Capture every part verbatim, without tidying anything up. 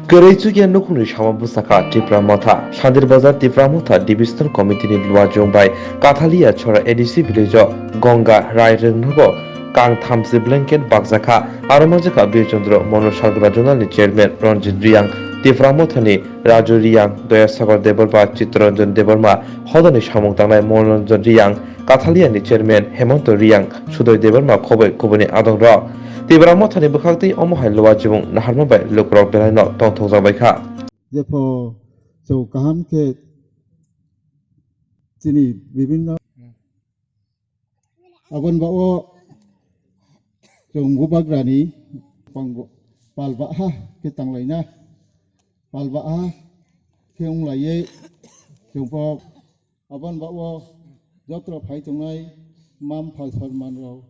Kwrwi chukya nukhungni sama bwsakha Tipra Motha. Sandir Bazar Tipra Motha Divisional Committee ni luajwng bai Kathalia Chhora A D C village o Gonga Rai rwngnogo kang thamchi blanket bakjakha. Aro manjakha Bir Chandra Mono Sargura Zonal ni Chairman Ranjit Riyang, Tipra Motha ni Raju Riyang, Doya Sagar Debbarma, Chittaranjan Debbarma, hodani samung tangnai Monoranjan Riyang, Kathalia ni Chairman Hemanto Riyang, Sudoy Debbarma khoboi kubuni adongrok. Tipra Mothani bwkhaktwi omo hai luajwng naharma bai lukurok belaino tongthokjak bai kha. Jepho chwng kaham khe chini bibinno aboni bagwi chwng bubagrani pal baha khe tanglaina, pal baha khe wnglaiwi chwngbo Aboni bagwi joto phai tongnai mma mpha sonman rok,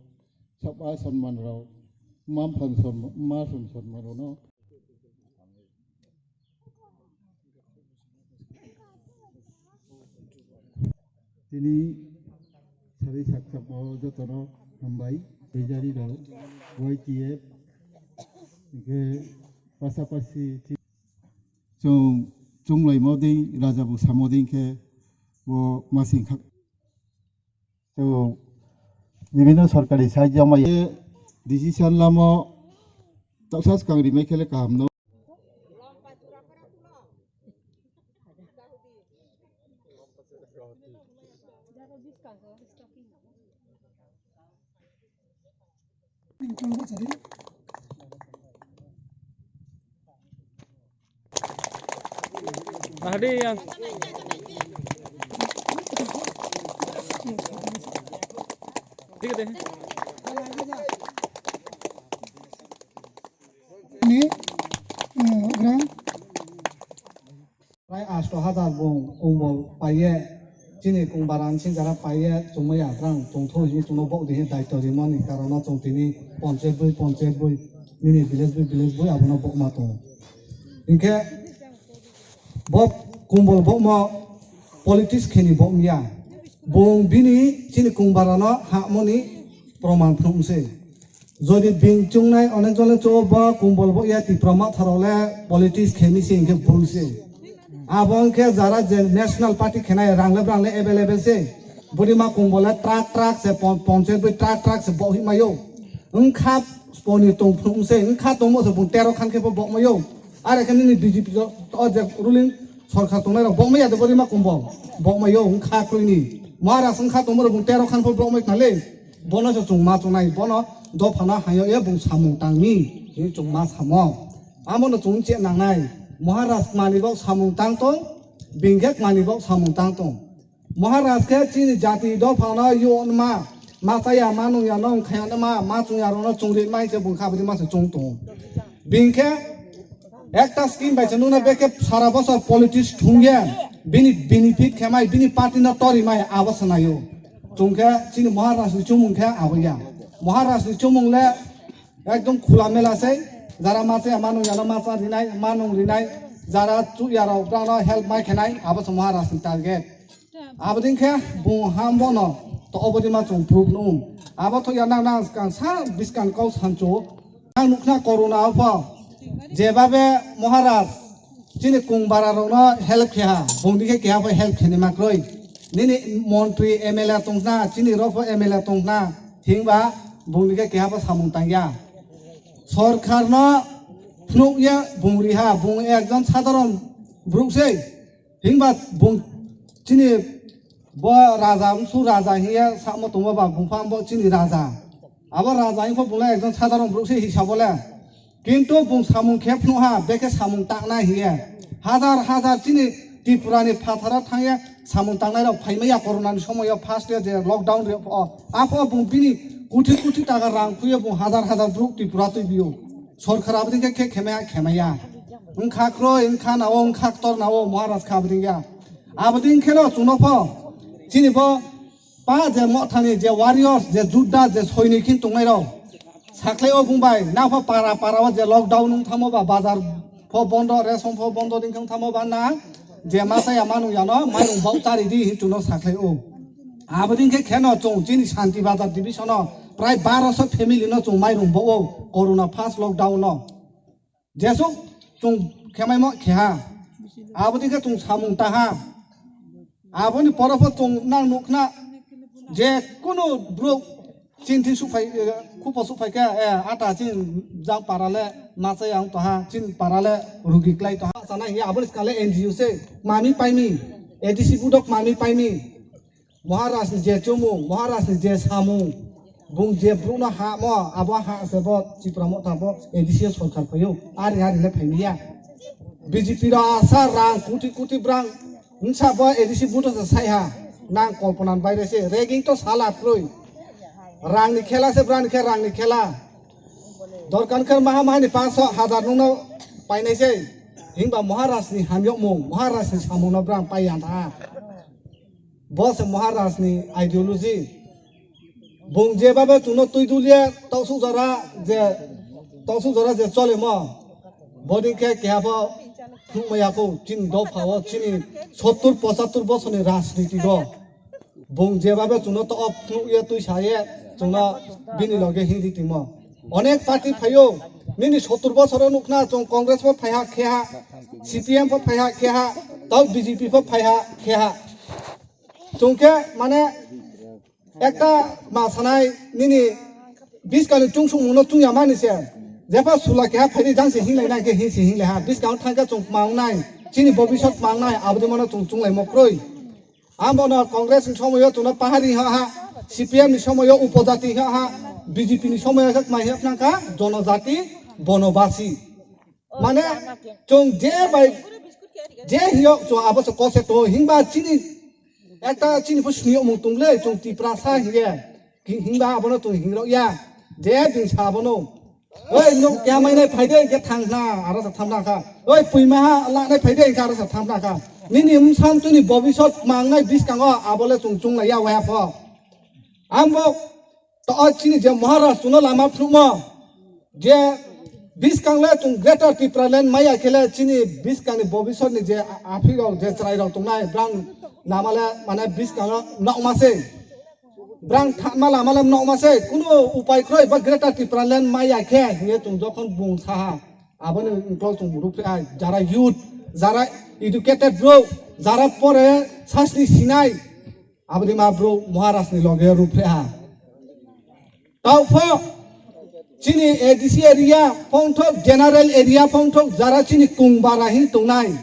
saba sonman rok, mma mpha sonman, mma son sonman rokno. Tini sari sakchapmo jotono hambai, puijari rok, Y T F, hingke pasapasi. Chwng chwnglaimo dei, raja bo samo dei khe bo masing kha. Chwng bibinno sorkari sahajyo mai decision lamo toksa swkang rimai khe le kaham no. Ahadi yang. Tiga deh. Ni, eh, gra. Prai asto hajar bung kumbol paiye, chini kungbaran sing jara paiye, chungmaya brang chungthu hinwi chungno bok dihi daito rimani karono chwng tini ponchayat bui, ponchayat bui, nini village bui, village bui abono bokma tongo. Hinkhe bo kumbol bokma politics kheni bokmya. Bung bini chini kungbarano hamoni proman phunukse. Jodi bing chungnai onek jone cho bo kumbol bo ya Tipra Motha rok le politics khe mi se hinkhe bul se. Abo hinkhe jara je national party khenai rang le brang le available se. Budi ma kumbol le truck truck se pon-, ponchayat bui truck truck se bo hi mayo. Wngkha poni tong phung se wngkha tongmo se bung tero khan khe bo bo mayo. Are khe nini B J P o je ruling sorkar tongnai rok bo maya de budi ma kumbol bo mayo wngkha kroi ni. Maharaj wngkha tongmo rok bung tero khan pho bo mai khna le. Bono se chwng ma chungnai, bono dophano hayo ye bung samung tangmi, hini chwng ma samo. Amono chwng che nangnai, Maharaj manwi bo samung tang tong, bing khe manwi bo samung tang tong. Maharaj khe chini jati dophano yo ma, ma chaya ma nungya no wngkhaya no ma, ma chungya rokno chungri mai se bung khabri ma se chwng tong. Bing khe ekta scheme bai se nuna beke sara bosor politics thungya, bini benefit khe mai, bini party no tori mai abo se nayo. Chwng khe chini Maharaj ni chumung khe abo ya. Maharaj ni chumung le ekdom khula mela se, jara ma chaya ma nung yano ma cha rinai, ma nung rinai, jara chu ya rok brang no help mai khenai, abo se Maharaj ni target. Abo ding khe bung ham bono to obodi ma chwng proof nung. Abo thok ya nang nang skang sa biskan kau sancho. Ang nukna corona o pho, jebabe Maharaj chini kung bara rokno help khe ha, bung dikhe keha pho help kheni ma kroi. Nini montri M L A tongna, chini rok pho M L A tongna, himba bung dikhe keha pho samung tangya. Sorkar no phunuk ya bung riha, bung ekjon sadharon bruk sei. Himba bung chini bo raja, bwswk raja hiya samo tongma ba bung pha bo chini raja. Abo raja himba bung le ekjon sadharon bruk se hisabo le. Kintu bung samung khe phunuk ha, bekhe samung takna hiya. Hajar hajar chini Tripura ni phatharo thangya samung tangnai rok phaimaya corona ni somoyo first year je lockdown ri o. Apho bung bini kuti kuti taka rang khuye bung hajar hajar bruk Tripura twi bio. Sorkar aboni khe khe khemaya khemaya. Wngkha kroi, wngkha nao, wngkha ktor nao, Maharaj kha aboni ya. Aboni wngkhe no chwngno pho. Chini bo pa je mothani je warriors, je judda, je soinik hin tongnai rok. Saklai o bung bai, na pho para para o je lockdown wng thamo ba, bazar pho bondo, ration pho bondo ding thang thamo ba na. Je ma saya ma nung yano, mairung bau tari di hin chwngno saklai o. Aboni khe kheno chwng chini Shanti Bazar division o prai baroso family no chwng mairung bo o corona first lockdown no. Jesuk chwng khemaimo kheha. Aboni khe chwng samung taha. Aboni poro pho chwng nang nukna je kunu bro chinthi suphai, eh, khupo suphai khe, eh, ata chin jang para le machai ang toha, chin para le rugi klai toha. Sana hi aboni skale N G O se mami paimi, A D C budok mami paimi. Maharaj ni je chumung, Maharaj ni je samung, bung je brukno hamo, abo ha se bo Tipra Motha bo A D C o sorkar phaio, ari ari le phaimiya. B J P rok asa rang kuti kuti brang, wngsa bo A D C buto se sai ha, nang kolpona ni baire se, ragging to sala kroi. Rang ni khela se brang ni khe rang ni khela. Dorkar khe maha maha ni panch hajar nungno painai se, himba Maharaj ni hamyokmung, Maharaj ni samung no brang pai yang tha. Bo se Maharaj ni ideology. Bung je babe chwngno twi dulia toksuk jora je, toksuk jora je cholemo. Bodin khe keha pho phunukmaya kho chini dopha o, chini sottur pochattur bosorni rajniti o. Bung je babe chwngno to phunukya twi saye chwngno bini loge hingdi timo. Onek party phaio, nini sottur bosoro nukna chwng Congress pho phaiha kheha, C P M pho phaiha kheha, tau B J P pho phaiha kheha. Chwng khe mane ekta ma sanai nini biskani chungsung mungno chungya mani se. Jepha sula keha phaidi jang se hinglai nai khe hin se hinglai ha. Biskang thang khe chwng mang nai. Chini bobisot mang nai. Aboni mano chwng chunglai mo kroi. Ambono Congress ni somoyo chwngno pahari ha ha. C P M ni somoyo upojati ha ha. B J P ni somoyo khe kmai hep nang kha jonojati bonobasi. Mane chwng je bai je hiyok chwng abo se kose to hingba chini ekta chini pho sini omung tung le chwng Tiprasa hinge. Ki hingba abono chwng hingrok ya. Je din sa abono. Oi no kya mai nai phaide ke thang na aro sa tham na kha. Oi puima ha la nai phaide ke aro sa tham na kha. Nini umsam chini bobisot mang nai biskango abole chwng chung lai ya wa pho. Ambo to o chini je Maharaj chwngno lama phunukmo. Je biskang le chwng Greater Tipraland maya khe le chini biskang ni bobisot ni je a-, aphirok je chwrai rok tongnai brang lama le mane biskang o nokma se. Brang thangma lama le nokma se. Kunu upai kroi ba Greater Tipraland maya khe hinye chwng jokhon bung saha. Aboni uklok chwng ruphre ai jara youth, jara educated bro, jara pore sasni sinai. Aboni ma bro Maharaj ni loge ruphre ha. Taupho chini A D C area phongthok, general area phongthok, jara chini kungbara hin tongnai,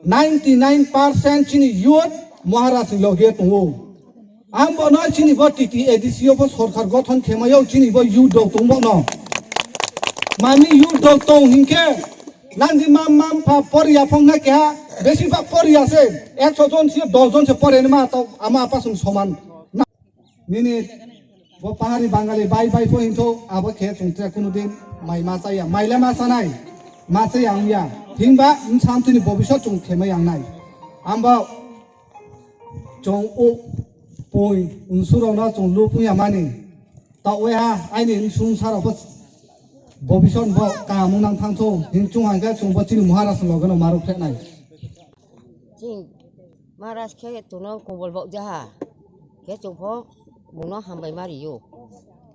ninety nine percent chini youth Maharaj ni loge tongo. Ambono chini bo T T A D C o bo sorkar gothon khemayo chini bo youth rok tongbono. Mani youth rok tong hinkhe nangdi mam mam pha poriya phongna keha besi ba poriya se ekso jon se dos jon se pore ma to ama apa song soman. Nini bo pahari Bangali bai bai pho hinto abo khe chwng tre kunu din mai ma chaya, mai le ma chanai, ma chaya wngya. Himba wngsa amtwini bobisot chwng khemai yangnai. Ambo chwng o poi unsurokno chwng lupung ya mani. Ta oya aini wngsung sarok pho bobisot bo kaham wng nang thangtho, hing chwng hangkhe chwng bo chini Maharaj ni loge no maruk phetnai. Chini Maharaj khe chwngno kobol bok jaha. Khe chwng pho bungno hambai ma rio.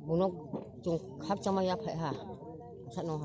Bungno chwng khakchangma yaphai ha. Sano.